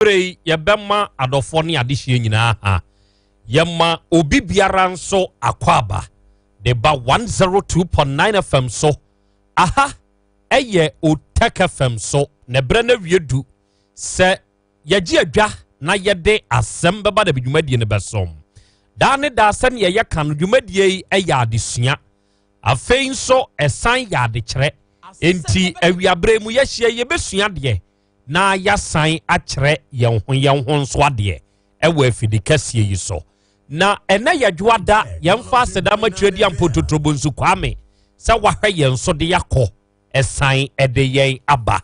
berɛ yi yɛbɛma adɔfoɔ ne adehyeɛ nyinaa ha. Yɛma obi biara nso akwaaba de ba 102.9 FM so. Aha ɛyɛ Otec FM so na berɛ no awie du sɛ yɛgye adwa na yɛde asɛm bɛba da dwumadie no bɛsom. Daa ne daa sɛneɛ yɛka no, dwumadie yi ɛyɛ adesua, afei nso ɛsan yɛ adekyerɛ. Enti awiaberɛ mu yɛhyia, yɛbɛsua deɛ na yɛasan akyerɛ yɛn ho yɛn ho nso adeɛ ɛwɔ afidi kɛseɛ yi so. Na ɛnɛ yɛ dwoada, yɛmfa aseda matwerɛ ampototrobo nso Kwame sɛ wahwɛ yɛn so de yɛakɔ ɛsan ɛde yɛn aba.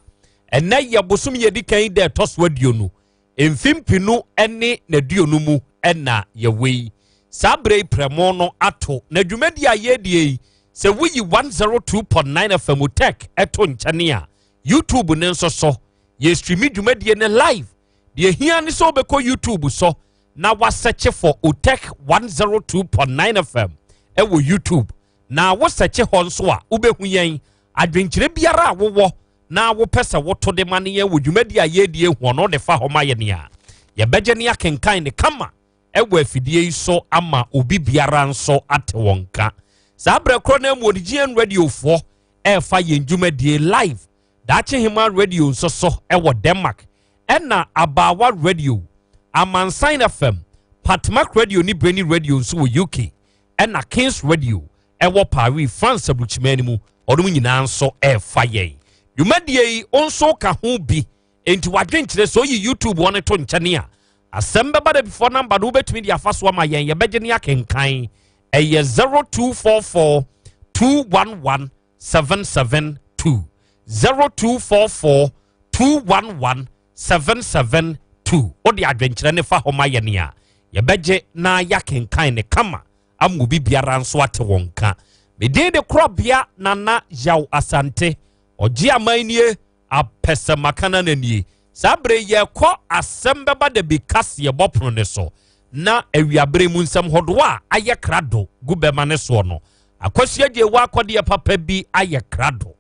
Ɛnɛ yɛ bosom yɛdi kan da ɛtɔ so 20, mfimpinu ne n'aduonu mu ɛna yɛwɔ yi. Saa berɛ yi prɛmo no ato na dwumadi a yɛdie yi, sɛ woyi 102.9 FM Tech ɛto nkyɛne a, YouTube ne nso so yɛ stream dwumadie ne live. Deɛ hia ne sɛ wobɛkɔ YouTube so na wasearch for Otec 102.9 FM ɛwɔ YouTube, na wosearch hɔ nso a, wobɛhu yɛn. Adwenkyerɛ biara a wowɔ na wopɛ sɛ woto de ma ne yɛn wɔ dwumadi a yɛdie ho no, de fa hɔ ma yɛ nea yɛbɛgye ne akenkan ne kama ɛwɔ afidie yi so ama obi biara nso ate wɔn nka. Saa berɛ korɔ no mu, GN Radiofoɔ ɛrefa yɛn dwumadie live, Daakye Hema Radio nso so ɛwɔ Denmark, ɛna Abaawa Radio, Amansan FM, Patmak Radio ne Brainy Radio nso wɔ UK, ɛna Kings Radio ɛwɔ Paris, France aburukyiman no mu. Ɔnom nyinaa nso ɛrefa yɛn dwumadie yi nso ka ho bi. Enti wadwenkyerɛ sɛ oyi YouTube wɔn to nkyɛne a, asɛm bɛba da before number no, wobɛtumi de afa so ama yɛn, yɛbɛgye ne akenkan. Ɛyɛ 0244 211 772, 0244 211 772. Wode adwenkyerɛ ne fa hɔ ma yɛ nea yɛbɛgye na yɛakenkan ne kama ama obi biara nso ate wɔn nka. Medin de Korɔbea Nana Yaw Asante ɔgye aman nie apɛsɛmakana nie. Saa bere yɛkɔ asɛm bɛba da bi kaseɛ bɔ pono ne so na awiabere mu nsɛm hodoɔ a ayɛ krado gu bɛma ne soɔ no, Akɔsua gye wɔ akɔdeɛ papa bi ayɛ krado.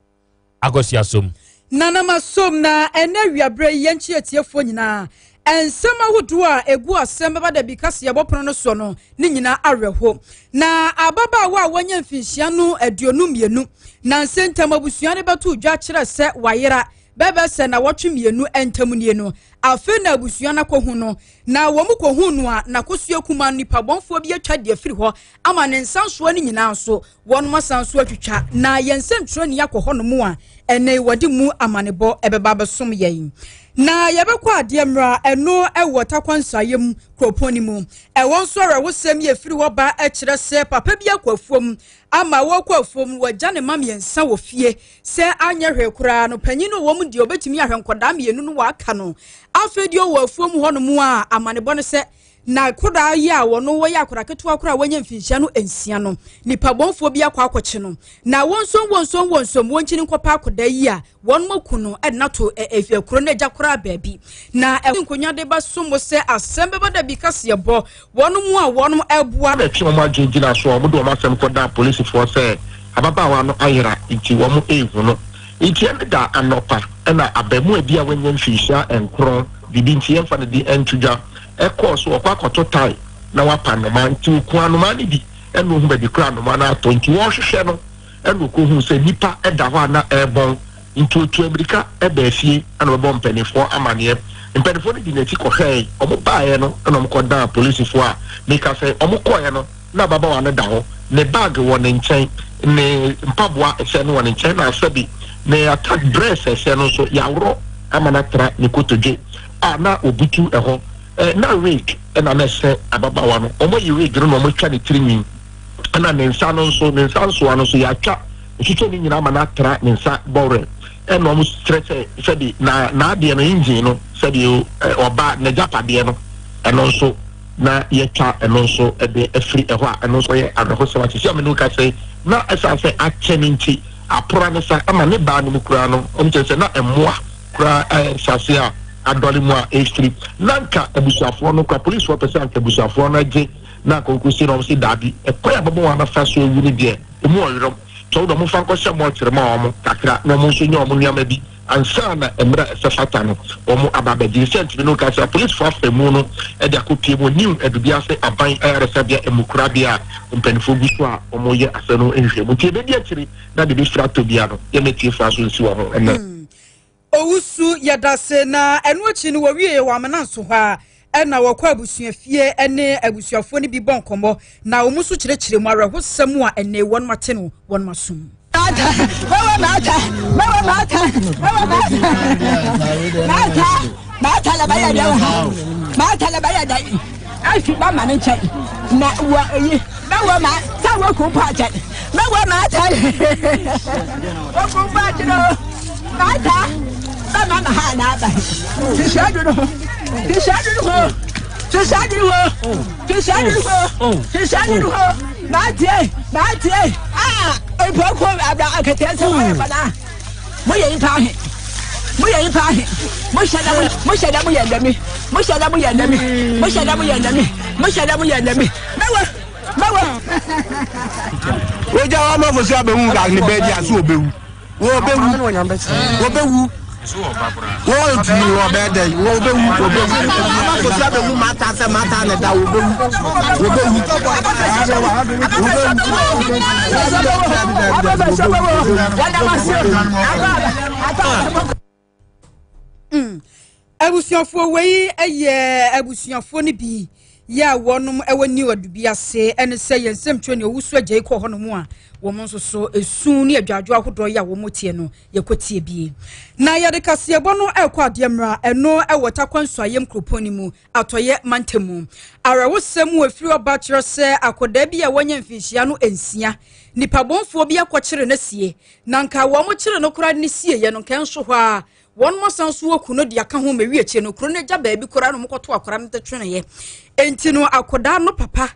Akɔsua som. Nanama som na ɛnɛ awiaberɛ yi, yɛnkyi atiefoɔ nyinaa. Nsɛm ahodoɔ a egu asɛm bɛba da bi kaseɛ bɔ pono no soɔ no ne nyinaa awerɛho. Na ababaawa a wɔanya mfinhyia no 22 na nsɛntam abusua no bɛto dwa kyerɛ sɛ wayera bɛbɛ sɛ na wɔtwe 2 ntam nie no, afei na abusua no akɔhu no. Na wɔn kɔhu no a, n'akosua kuma nipa bɔnfoɔ bi atwa deɛ firi hɔ ama ne nsa nsoɔ no nyinaa nso wɔn asan so atwitwa. Na yɛn nsɛntwerɛni akɔ hɔnom a ɛnɛ wɔde mu amanebɔ ɛbɛba abɛsom yɛn. Na yɛbɛkɔ adeɛ mmra ɛno ɛwɔ Takwa Nsaeɛ mu kuropɔn no mu. Ɛwɔ nso awerɛhosɛm yɛ firi hɔ ba ɛkyerɛ sɛ papa bi akɔ afuom ama wɔkɔ afuom, wɔagya ne ma 3 wɔ fie. Sɛ anyɛ hwee koraa no, panyin no wɔ mu deɛ ɔbɛtumi ahwɛ nkɔdaa 2 no wɔaka no. Afei deɛ ɔwɔ afuom hɔnom a, amanebɔ no sɛ na kodaa yi a wɔno wɔyɛ akwadaa ketewa koraa a wɔanya mfinhyia no 6 no, nipa bɔnfoɔ bi akɔ akɔkye no. Na wɔn nso wɔn nso wɔn nso wɔn nkyini nkɔpa akwadaa yi a wɔn mo ku no ɛde nato ɛ kuro no agya koraa baabi. Na ɛho nkonnwa de ba so mo sɛ asɛm bɛba da bi kaseɛ bɔ wɔn mu a wɔn ɛboa. Na ɛtwe wɔn adwene gyina so a, wɔde wɔn asɛm kɔda polisifoɔ sɛ ababaawa no ayera, nti wɔn ehu no. Nti ɛne da anɔpa ɛna abaamua bi a wɔanya mfinhyia 9 bibi, nti yɛmfa no de ɛnto dwa, ɛkɔɔ so ɔkɔ akɔto tae na wapa anoma. Nti okun anoma no bi ɛna ohun baabi kora anoma no atɔ. Nti wɔrehwehwɛ no ɛna okohu sɛ nipa ɛda hɔ a na ɛrebɔn. Nti otu amirika ɛba efie ɛna ɔbɛbɔ mpanimfoɔ amaneɛ. Mpanimfoɔ no di n'akyi kɔhwɛɛ. Ɔmo baeɛ no ɛna ɔmo kɔdan polisifoɔ a meka sɛ ɔmo kɔɛ no, na ababaawa no da hɔ, ne bag wɔ ne nkyɛn, ne mpaboa ɛhyɛ no wɔ ne nkyɛn, na asɛbi ne attack dress ɛhyɛ no nso yaworɔ ama no atra ne kotodwe a na obutu ɛhɔ. Na wig ɛna na ɛhyɛ ababaawa no. Ɔmo yi wig no na ɔmo atwa ne tirinwi, ɛna ne nsa no nso, ne nsa nsoa no nso yɛatwa ntwitwa ne nyinaa ama no atra ne nsa bɔwerɛ. Ɛna ɔmo kyerɛ sɛ sɛbi na n'adeɛ no engine no sɛbi ɔba n'agyapadeɛ no, ɛno nso na yɛtwa ɛno nso ɛde afiri ɛhɔ a, ɛno nso yɛ awerɛhosɛm akyɛ sɛ ɔmo ka sɛ na ɛsan sɛ akyɛ ne nti apora ne sa ama ne baa no mu koraa no. Ɔmo kyerɛ sɛ na mmoa koraa ɛhyɛ a adɔre mu a ɛfiri na nka abusuafoɔ no kora, polisifoɔ pɛ sɛ anka abusuafoɔ no agye na akɔnkɔsi na ɔmo sɛ daabi, ɛkwan a bɛbɔ wɔn anafa so ewu no deɛ, emu ɔyerɛm tɔw dɛ ɔmo fa nkɔhyɛ mɔkyerɛ ma ɔmo kakra na ɔmo nso nyɛ ɔmo nneɛma bi. ansa na mmerɛ a ɛsɛ fata no wɔn aba abɛgye. Sɛ ntumi no ka sɛ apolisifoɔ afa mu no de akɔpie mu New Adubiase aban ayaresabea emukorabea a mpanimfoɔ gu so a wɔyɛ asɛm no nhwehwɛmu. Nti yɛbɛdi akyiri na de bɛfiri atɔ bia no yɛmɛtie so nsi wɔ ho ɛnɛ. Owusu, yɛdase. Na ɛno akyi no, wɔwie wɔ amena nso hɔ a, ɛna wɔkɔ abusuafie ne abusuafoɔ no bi bɔ nkɔmmɔ, na wɔn nso kyerɛkyerɛ mu awerɛhosɛm a ɛnɛ wɔn ate no wɔn asom. Mɛwɛ maata, mɛwɛ maata, mɛwɛ maata, maata, maata la bɛyɛ dɛ wɔ ha, maata la bɛyɛ dɛ afi ba ma ne nkyɛn na wɔ eyi mɛwɛ ma sɛ wɔ kun pa akyɛ, mɛwɛ maata wɔ kun pa akyɛ no, maata bɛ ma ma ha na aba hyehyɛ adu no ho, hyehyɛ adu no ho, hyehyɛ adu no ho, hyehyɛ adu no ho, hyehyɛ adu no ho, maate, maate aa mpɔnkɔ abira akɛtɛ sɛ wɔyɛ fana. Moyɛ nipa ahe? Moyɛ nipa ahe? Mohyɛ dɛ, mohyɛ dɛ, moyɛ ndɛmi, mohyɛ dɛ, moyɛ ndɛmi, mohyɛ dɛ, moyɛ ndɛmi, mohyɛ dɛ, moyɛ ndɛmi, mɛwɔ, mɛwɔ. Wogya wa ma fo so abɛwu ne baabi a so wɔbɛwu, wɔbɛwu, wɔbɛwu, wɔntumi, wɔbɛyɛ dɛ, wɔbɛwu, wɔbɛwu. Ama fo so abɛwu mata sɛ mata ne da, wɔbɛwu, wɔbɛwu, wɔbɛwu. Abusuafoɔ wei yɛ abusuafoɔ no bi yɛ a wɔnom wɔ New Adubi ase, ɛne sɛ yɛn nsɛm twɛ ne Owusu agya yi kɔ hɔnom a, wɔn nso so esu ne adwadwo ahodoɔ yi a wɔn tie no yɛkɔ tie bie. Na yɛde kaseɛbɔ no ɛrekɔ adeɛ mmra ɛno ɛwɔ Takwa Nsuayɛm kuropɔn no mu, Atɔyɛ mantam. Awerɛhosɛm wɔ efiri ɔba kyerɛ sɛ akwadaa bi a wɔnyɛ mfinhyia no 6, nipa bɔnfoɔ bi akɔkyere no sie, na nka wɔn kyere no koraa ne sie yɛ no nka nso hɔ a wɔn mo asan so wɔku no de aka ho ma wi akyire no kuro no agya baabi koraa na wɔn kɔto akwadaa no de tweneɛ. Enti no akwadaa no papa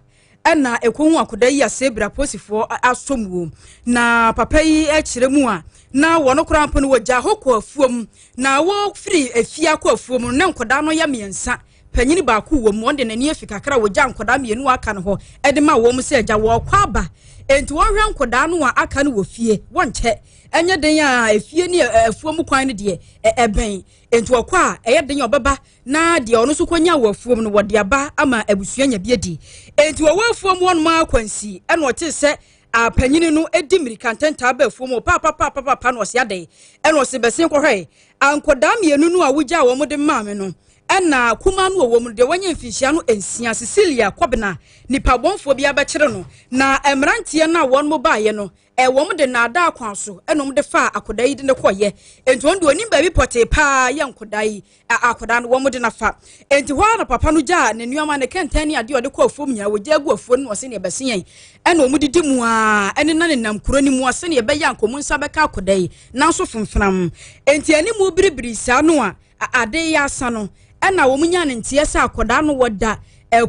ɛna ɛkɔhu akwadaa yi ase bere apolisifoɔ asɔ mu, na papa yi kyerɛ mu a, na wɔn koraa mpo no wɔgya hɔ kɔ afuom, na wɔfiri efie akɔ afuom no na nkwadaa no yɛ 3, panyin baako wɔ mu. Wɔn de n'ani afi kakra, wɔgya nkwadaa 2 aka no hɔ ɛde ma wɔn sɛ agya wɔkɔ aba, enti wɔhwɛ nkwadaa no a aka no wɔ fie, wɔnkyɛ. Ɛnyɛ den a efie ne afuom kwan no deɛ ɛbɛn, enti wɔkɔ a ɛyɛ den a ɔbɛba, na deɛ ɔno nso kɔnya wɔ afuom no wɔde aba ama abusua nya bi adi. Enti wɔwɔ afuom hɔnom akwansi, ɛna ɔte sɛ apanyini no di mmirika ntɛntaa ba afuom hɔ paapaapaapapa, na ɔsi adɛn, ɛna ɔsi bɛsen kɔhwɛ ankɔdaa 2 no a wogya a wɔn de maa me no, ɛna kuma no wɔ wɔn deɛ wɔnyɛ mfinhyia no 6, Cecilia Kɔbena, nipa bɔnfoɔ bi abɛkyerɛ no, na mmeranteɛ no a wɔn mo baeɛ no wɔn de naadaa kwan so ɛna wɔn de fa akɔdaa yi de ne kɔyɛ. Enti wɔn de onim baabi pɔtee paa yɛ nkɔdaa yi, akɔdaa no wɔn de nafa. Enti hɔ ara na papa no gyaa ne nneɛma, ne kɛntɛn ne adeɛ ɔde kɔ afuom nyinaa wɔgya agu afuo no, na ɔsɛ nea ɛbɛse yɛn ɛna wɔn didi mu a ɛne na nenam kuro no mu ase nea ɛbɛyɛ a nkɔmɔ nsa bɛka akɔdaa yi, nanso fonfonam. Enti anim biribiri saa no a ade yɛ asa no, ɛna wɔn nya ne nteɛ sɛ akɔdaa no wɔda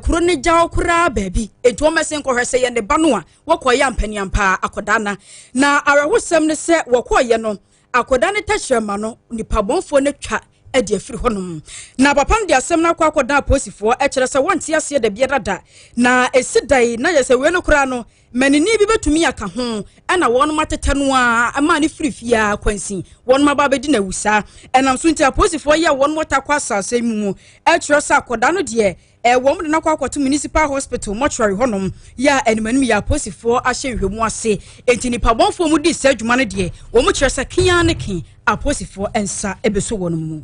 kuro no gya koraa baabi. Enti wɔn mɛsɛn kɔhwɛ sɛ yɛn ne ba no a wɔkɔyɛ ampaniampa akɔdaa na awerɛhosɛm ne sɛ wɔkɔɔyɛ no akɔdaa no tɛkyerɛma no nipa bɔnfoɔ no twa de afiri hɔnom, na papa no de asɛm no akɔ akɔdan apolisifoɔ, ɛkyerɛ sɛ wɔnte aseɛ da biara da na ɛsi da yi na yɛ sɛ wei no koraa no manini bi bɛtumi aka ho, ɛna wɔnom atetɛ no a ma ne firi fie a kwansi wɔnom aba abɛdi no awusaa. Ɛnam so nti apolisifoɔ yɛ wɔn wɔta kɔ asase mu mu, ɛkyerɛ sɛ akɔdaa no deɛ wɔn de no akɔ akɔto Municipal Hospital mortuary hɔnom yɛ a animanim yɛ apolisifoɔ ahyɛ nhwɛmu ase. Enti nipa bɔnfoɔ mu di saa adwuma no deɛ, wɔn kyerɛ sɛ kea ne ke apolisifoɔ nsa ɛbɛso wɔn mu.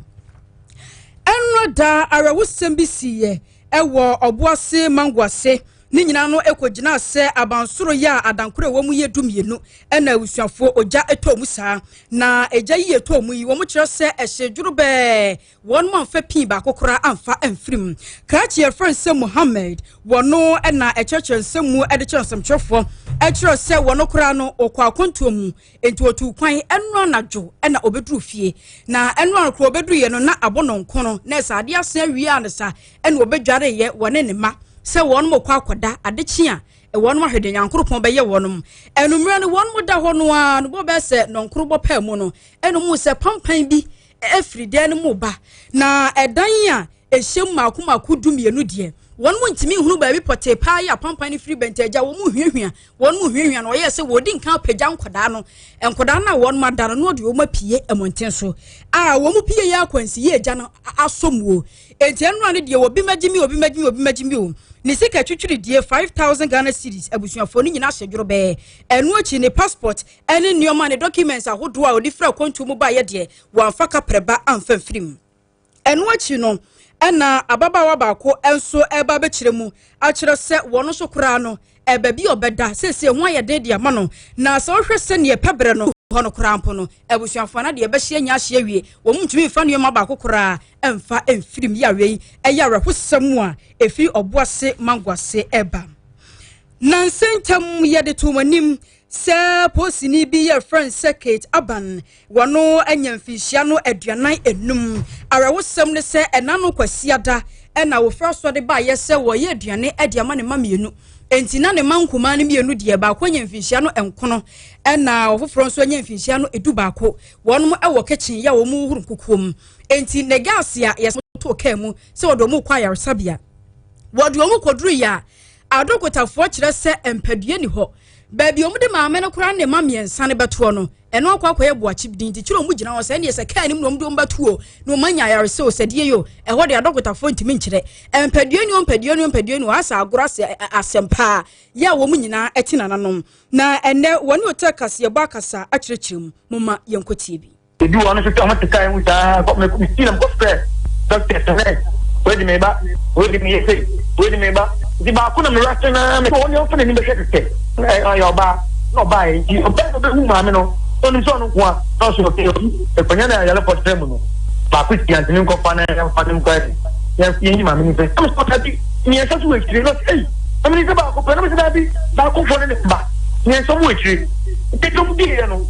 Ɛnora da awerɛhosɛm bi siiɛ ɛwɔ Ɔboase Mangoase ne nyinaa no ɛkɔgyina sɛ abansoro yɛ a adankoro ɛwɔ mu yɛ 12, ɛna abusuafoɔ ogya ɛtɔ mu saa, na egya yi ɛtɔ mu yi, wɔn kyerɛ sɛ ɛhyɛ dworo bɛɛ wɔn mu amfa pii baako koraa amfa amfirim. Krakye yɛfrɛ nsɛm Muhammed, wɔno ɛna ɛkyerɛkyerɛ nsɛm mu ɛde kyerɛ nsɛmtwerɛfoɔ, ɛkyerɛ sɛ wɔno koraa no ɔkɔ akwantuo mu, enti ɔtu kwan ɛno anadwo ɛna ɔbɛduru fie, na ɛno anokoro ɔbɛduru yɛ no na abɔ nɔnko no na ɛsɛ adeɛ asen awie a ne sa ɛna ɔbɛdwareeɛ wɔne ne ma sɛ wɔn mo kɔ akɔda, adekye a wɔn ahwɛ de Nyankoropɔn bɛyɛ wɔn. Ɛnummerɛ no wɔn mo da hɔ no a no bɔ bɛɛ sɛ nɔnkoro bɔ pɛɛ mu no, ɛna mu sɛ pampan bi efiri dan no mu ba, na ɛdan a ɛhyɛ mu mako mako 12 deɛ Wɔn mu ntumi nhunu baabi pɔtee paa yi apampan no firi bɛntɛgya. Wɔn mu hwiahwia, wɔn mu hwiahwia no, ɔyɛ sɛ wɔdi nkan apagya nkɔdaa no, nkɔdaa no a wɔn ada no, na ɔde wɔn apue mmɔnten so a wɔn mu pie yɛ akwansi yɛ agya no asɔ mu o. Eti ɛnura no deɛ, obi mɛgye mi, obi mɛgye mi, obi mɛgye mi o. Ne sika twitwiri die 5,000 Ghana cedis, abusuafoɔ no nyinaa hyɛ dworo bɛɛ. Ɛno akyi, ne passport ɛne nneɛma, ne documents ahodoɔ a ɔde fira kwantuo mu baayɛ deɛ, wɔamfa kaprɛba amfa mfiri mu. Ɛno akyi no, ɛna ababaawa baako nso ɛba abɛkyerɛ mu akyerɛ sɛ wɔn nso koraa no, ɛbaabi a ɔbɛda sɛsɛ ho ayɛ den de ama no. Na sɛ ɔhwɛ sɛneɛ pɛbrɛ no hɔ no koraa mpo no, abusuafoɔ no deɛ ɛbɛhyia nya ahyia wie, wɔn mu ntumi nfa nneɛma baako koraa ɛmfa mfirim. Yi awie yi ɛyɛ awerɛhosɛm a ɛfiri Ɔboase Mangoase ɛba. Nansa ntam yɛde to wɔn anim sɛ posini bi yɛ frɛn sɛ Kate Aban, wɔno anya mfinhyia no 45. Awerɛhosɛm ne sɛ ɛna no Kwasiada ɛna wɔfra so de baayɛ sɛ wɔyɛ aduane de ama ne ma mmienu. Enti na ne ma nkumaa no mmienu deɛ, baako anya mfinhyia no 9, ɛna ɔfoforɔ nso anya mfinhyia no 11. Wɔnom wɔ kitchen yɛ a wɔn huhuru nkukuo mu. Enti ne gas a yɛsɛ kaa mu sɛ wɔde wɔn kɔ ayaresabea, wɔde wɔn kɔduru yɛ a, adokotafoɔ kyerɛ sɛ mpadua ni hɔ. Baabi a wɔde maame no koraa ne ma mmiɛnsa no bɛtoɔ no, ɛno akɔ akɔyɛ boakye din nti kyerɛ wɔn gyina hɔ sɛ ɛneɛ sɛ kaa no mu na wɔde wɔn bɛtoɔ na wɔn anya ayaresɛ o, sɛdeɛ yi o, ɛhɔ de adɔkotafoɔ ntumi nkyerɛ mpadua ni o, mpadua ni o, mpadua ni o. Asa agorɔ asɛ asɛm paa yɛ a wɔn nyinaa ɛte nananom. Na ɛnɛ wɔne hotel kaseɛbɔ akasa akyerɛkyerɛ mu. Moma yɛnkɔtie bi. Ebi wɔ no nso sɛ ɔmo te kaa mu saa kɔ mɛ mi si na mekɔ frɛ doctors, nurse, wei de mi ba, wei de mi yɛ sei, wei de mi ba. Nti baako na mi wura se na mi wɔn deɛ ɔfa n'anim bɛhwɛ kɛkɛ ɛ ɔyɛ ɔbaa na ɔbaa yɛ. Nti ɔbaa yɛ ɔbɛhu maame no, ɔnim sɛ ɔno nko a na ɔsɛ ɔkɛ ekɔnya na yɛlɛ pɔtɛ mu no baako si antumi nkɔfa na yɛmfa ne nkɔ ɛdi yɛn yɛn yi maame no sɛ ɛmu sɛ ɔdabi mmiɛnsa so wɔ akyire na ɔsɛ ɛyi ɛmu ni sɛ baako pɛ na ɔsɛ dabi baako fɔ ne ne ba mmiɛnsa mu wɔ akyire. Nti ɛdɔm bie yɛ no,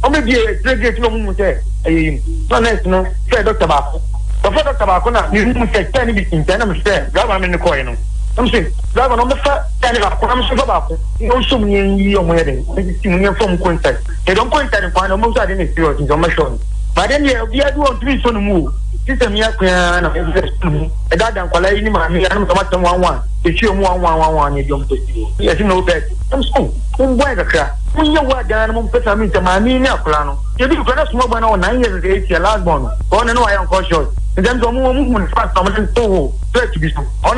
wɔn bɛ bie akyire gate na wɔn mu sɛ ɛyɛ yi mu na nurse no fɛ doctor baako, wɔfɛ doctor baako na ne mu sɛ kyɛn ne bi si nkyɛn na mo sɛ driver mi ne kɔɛ no na mo sɛ driver no ɔmɛfa kyɛn ne baako na mo nso fa baako na ɔnso mu yɛn yi ɔmo yɛ den ɛsisi mu yɛn fɔ ɔmo kɔ inside. Yɛde ɔmo kɔ inside nkwan na ɔmo nso ade ne serious nti ɔmo hwɛ ɔmo baade deɛ obiara bi wɔn ntumi nso ne mu o. System yɛ akua na ɔmo sɛ ne mu ɛda da nkwalaa yi ne maame yi anam sɛ ɔmo atɛm one one efi ɔmo one one one one yɛ di ɔmo kɔ si yɛ si no bed. Ɛmo so mo mbɔ yɛ kakra, mo nyɛ wo adan na mo mpɛ sɛ mi nsɛ maame yi ne akwadaa no yɛbi kura na small boy na wɔ 9 years, 8 years, last born no ɔno ne wayɛ unconscious. Ntɛm sɛ ɔmo hu ne fast na ɔmo de to hɔ stretch bi so ɔno.